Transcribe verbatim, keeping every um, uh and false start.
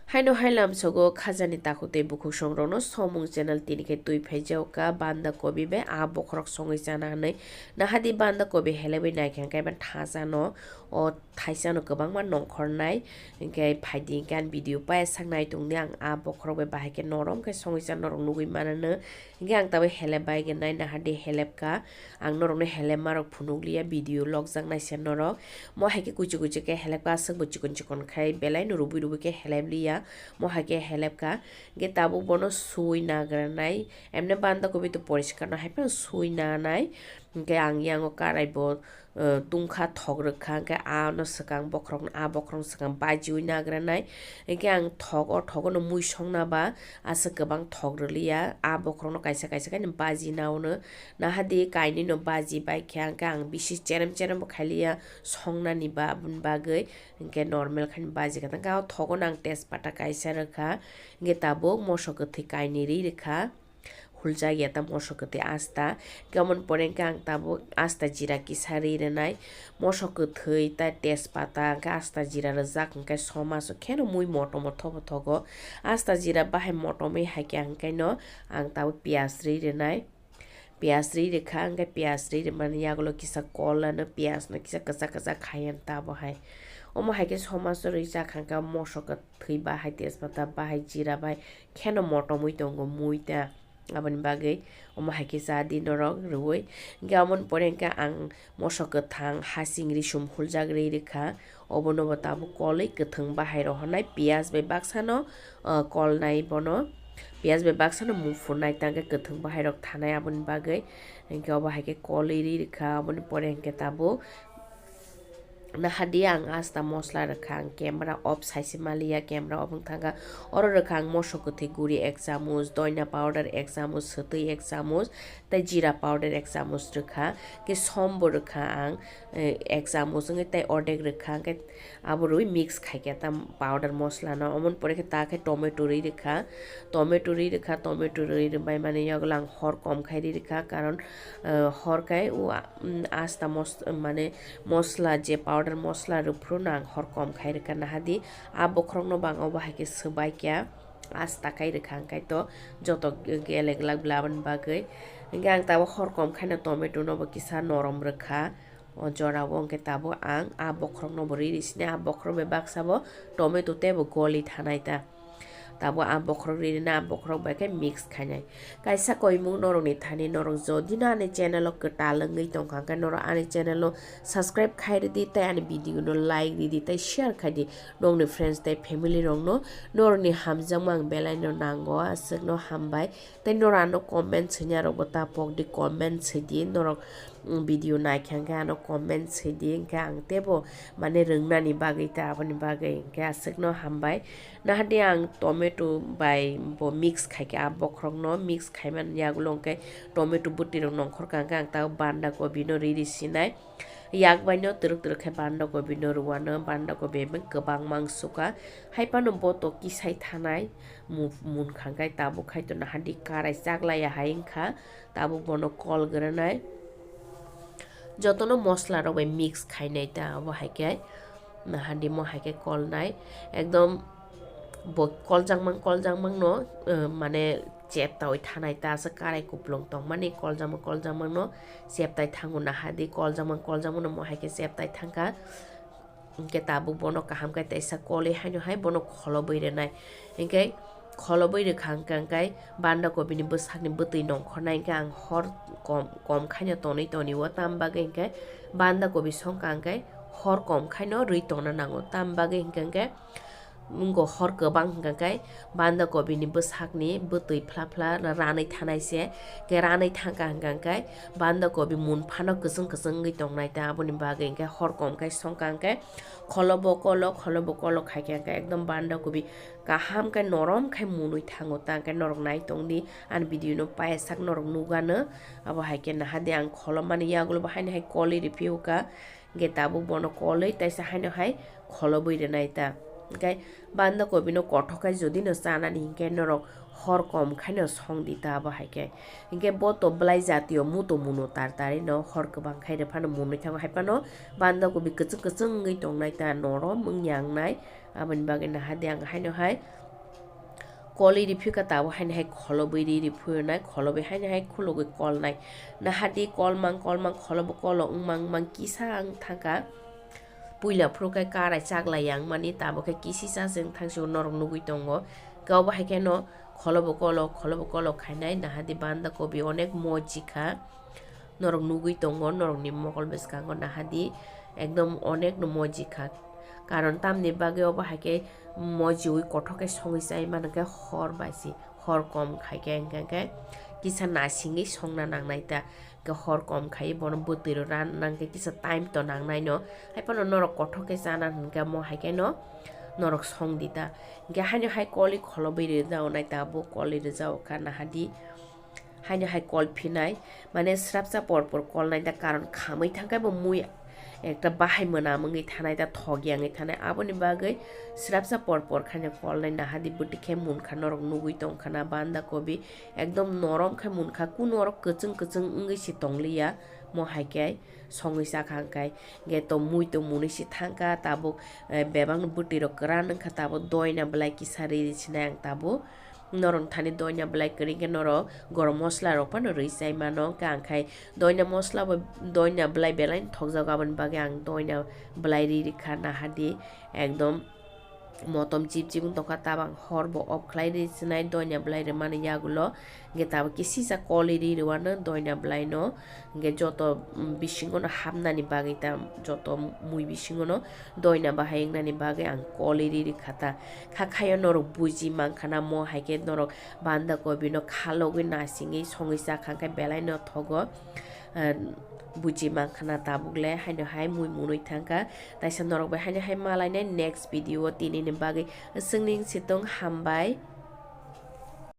Haino hai lamsogo khajani takhuk tei bukhuk songrokno somung channel tini khe twi phaijago ka banda kobi bai a bokhorok songwi chana hwnwi. Nahadi banda kobi helebwi naikhe hwnkhe bai thajano o thaisano kwbangma nongkhornai. Hinkhe phaidi hinkhe ang video paya sak nai tongdi ang a bokhorok bai bahai khe norom khe songwi cha norok nugwi manano. Hinkhe ang tabuk helep bai gwnai nahadi helep ka. Ang norokno helep marok phunukliya video lokjak naisa norok. Mo hai khe kuchu kuchu khe helep ka aswk bo chikon chikon khai belai no rubui rubui khe helep liya. Mo hai khe helep ka. Hinkhe tabuk bono sui nagranai. Emne banda kobi to poriskar no hai phano sui nanai. Hinkhe ang yango karai bo, eh, tungkha thok rwkha, hinkhe ano swkang bokhorok, a bokhorok swkang bajiui nagranai. Hinkhe ang thok, o thogo no mui songna ba aswk kwbang thok rwliya, a bokhorok no kaisa kaisa khe baji nao no. Nahadi kainwi no baji bai khe, hinkhe ang bisi cherem cherem bo khailiya songnani ba, aboni bagwi hinkhe normal khe baji kha. Hinkhe o thogo no ang tejpata kaisa rwkha, hinkhe tabuk moso kwthwi kainwi ri rwkha. Huljak ya ta moso kwtwi asta. Hinkhe aboni pore hinkhe ang tabuk asta jira kisa ri rwnai. Moso kwthwi ta tejpata hinkhe asta jira rwjak hinkhe somaso kheno mui motom o thobo thogo. Asta jira bahai motomwi hai khe hinkhe no ang tabuk piyaj ri rwnai. Piyaj ri rwkha hinkhe piyaj ri rwmani yagulo kisa kol ano piyaj no kisa kwchak kwchak khai ani tabo hai. Omo hai khe somaso rijak hinkhe moso kwthwi bahai tejpata bahai jira bai kheno motomwi tongo mui ta. Aboni bagwi omo hai khe cha di norok rwui. Hinkhe aboni pore hinkhe ang moso kwthang hasing risum huljak ri rwkha. Obono bo tabuk kolwi kwthwng bahai rok honai piyaj bai baksa no, ah, kolnai bono. Piyaj bai baksa no mung phurnai ta hinkhe kwthwng bahai rok thanai aboni bagwi. Hinkhe obo hai khe kolwi ri rwkha aboni pore hinkhe tabuk Nahadi ang asta mosla rwkha, ang camera off saise maliya, camera off wng thangkha. Oro rwkha ang moso kwthwi guri ek chamuch, doina powder ek chamuch, swtwi ek chamuch, tei jira powder ek chamuch rwkha. Khe som bo rwkha ang, eh, ek chamuch wngwi tei ordek rwkha, hwnkhe abo rwui mix khaikha ta powder mosla no. Omoni pore khe ta khe tomato rwi rwkha, tomato rwi rwkha, tomato rwi rwbai mani yagulo ang hor kom khai rwi rwkha, karon, eh, hor kai o, ah, mm, asta mos-, mane, mosla je powder mosla rwphuru no ang hor kom khai rwkha nahadi. A bokhorok no bo ang obo hai khe swbai kya asta kai rwkha hwnkhe to joto gele glak bla aboni bagwi. Hwnkhe ang tabuk hor kom khai no tomato no bo kisa norom rwkha. O jora o hwnkhe tabuk ang a bokhorok no bo riri sini a bokhorok bai baksa bo tomato tei bo goli thanai ta. Tabuk a bokhorok riri na a bokhorok bai khe mix khainai. Kaisa koimung norokni thani norok jodi no ani channel o kwtal wngwi tongkha, hwnkhe norok ani channel o subscribe khai rwdi tei ani video no like rwdi tei share khaidi nokni friends tei family rokno. Norokni hamjakma ang belai no nango, aswkno hambai. Tei norok ano comment swinai rokbo ta pokdi, comment swidi norok, mm, video naikha hwnkhe ano comment swidi hwnkhe ang teibo mane rwngnani bagwi ta aboni bagwi hwnkhe aswkno hambai. Nahadi ang tomato bai bo mix khaikhe, a bokhorokno mix khaimani yagulo hwnkhe tomato bwtwi rok nongkhorkha hwnkhe ang tabuk banda kobi no riri sinai. Yak bai no twrwk twrwk khe banda kobi no rwano, banda kobi bai kwbangma wng suka. Hai phano bo to kisai thanai mu-, munkha hwnkhe tabuk khai to nahadi karai chaklaiya hai wngkha, tabuk bono kol gwnanai. Jotono mosla rok bai mix khainai ta abo hai khe. Nahadi mo hai khe kolnai, ekdom bo koljakmang koljakmang no, eh, mane cheptawi thanai ta aswk karai kuplung tongmani koljakmang koljakmang no cheptai thango nahadi koljakmang koljakmang no mo hai khe cheptai thangkha. Hinkhe tabuk bono kaham khe teisa kolwi haino hai bono kholobwi rwnai. Hinkhe kholobwi rwkha hwnkhe, hwnkhe banda kobi ni bwsakni bwtwi nongkhornai hinkhe ang hor kom, kom khaino tonwi tonwi o, tam bagwi hinkhe banda kobi songkha hinkhe hor kom khaino rwi tongna nango, tam bagwi hinkhe, hinkhe wngkha hor kwbang hinkhe, hinkhe banda kobi ni bwsakni bwtwi phla phla ranwi thanai se, hinkhe ranwi thangkha hinkhe, hinkhe banda kobi mun phano kwchwng kwchwng wngwi tongnai ta, aboni bagwi hinkhe hor kom khai songkha hinkhe kholobo kolo, kholobo kolo khaikhe hinkhe ekdom banda kobi kaham khe norom khai munwi thango ta, hwnkhe norok nai tongdi ani video no paiyasak norok nukgano. Abo hai khe nahadi ang kholomani yagulo bo haino hai kolwi riphiuka, hwnkhe tabuk bono kolwi taisa haino hai kholobwi rwnai ta. Hinkhe banda kobi no kothok khai jodi no chanani hinkhe norok hor kom khai no song di ta abo hai khe. Hinkhe bo to belai jatiyo muto muno tar tari no hor kwbang khai rw phano munwi thango hai phano banda kobi kwchwng kwchwng wngwi tongnai ta norom wngya wngnai. Aboni bagwi naha di ang haino hai kol iri phika tabuk haino hai kholobwi ri ri phuyonai, kholobwi haino hai khulogwi kolnai. Naha di kolmang kolmang kholobo kolo wngmang wngmang kisa wng thangkha. Puila phuru khe karai chaklai yang mani tabuk khe kisisa se wng thangsi norok nugwi tongo. Khe obo hai kheno kholobo kolo kholobo kolo khainai naha di banda kobi onek moji kha. Norok nugwi tongo, norokni mokol bwskango naha di ekdom onek no moji kha. Karon tamni bagwi obo hai khe mojiwi kothok khe songwi chai mano khe hor bai se, hor kom khai khe hinkhe khe kisa nasingwi songna nangnai ta. Khe hor kom khai bono bwtwi rw ran nang khe kisa time to nangnai no. Hai phano norok kothok khe chana hinkhe mo hai khe no norok song di ta. Hinkhe haino hai koli kholobwi rwjao nai ta bo koli rwjao kha naha di. Haino hai kol phinai, mane srapsa por por kol nai da, karon khamwi thangkhe bo mui ekta bahai mwnam wngwi thanai da, thok yangwi thanai, aboni bagwi srapsa por por khaino kol nai naha di bwtwi khe munkha norok nugwi tongkha na banda kobi ekdom norom khe munkha, kunu oro kwchwng kwchwng wngwi se tongliya mo hai khe songwi chakha hwnkhe, hwnkhe to mui to munwi se thangkha tabuk, eh, bebakno bwtwi rok kwran wngkha tabuk doina belai kisa ri ri sinai ang tabuk. Norok thani doina belai kwrwi khe norok gorom mosla rok phano rwi chai mano. Hwnkhe ang khai doina mosla bo, doina belai belai thokjago, aboni bagwi ang doina belai ri rikha naha di ekdom motom chip chip wng tongkha, tabang hor bo off khlai ri sinai doina belai rwmani yagulo. Hwnkhe tabuk kisisa koli ri rwano doina belai no. Hwnkhe joto, mm, bisingo no hapnani bagwi ta joto mui bisingo no doina bahai wngnani bagwi ang koli ri rikha ta. Kha khayo norok buji mankha na mo hai khe norok banda kobi no khalogwi nasingwi songwi chakha khe belai no thogo. Ah, buji mankha na tabuk le haino hai mui munwi thangkha. Taisa norok bai haino hai malainai next video o tini ni bagwi swngning sitong hambai.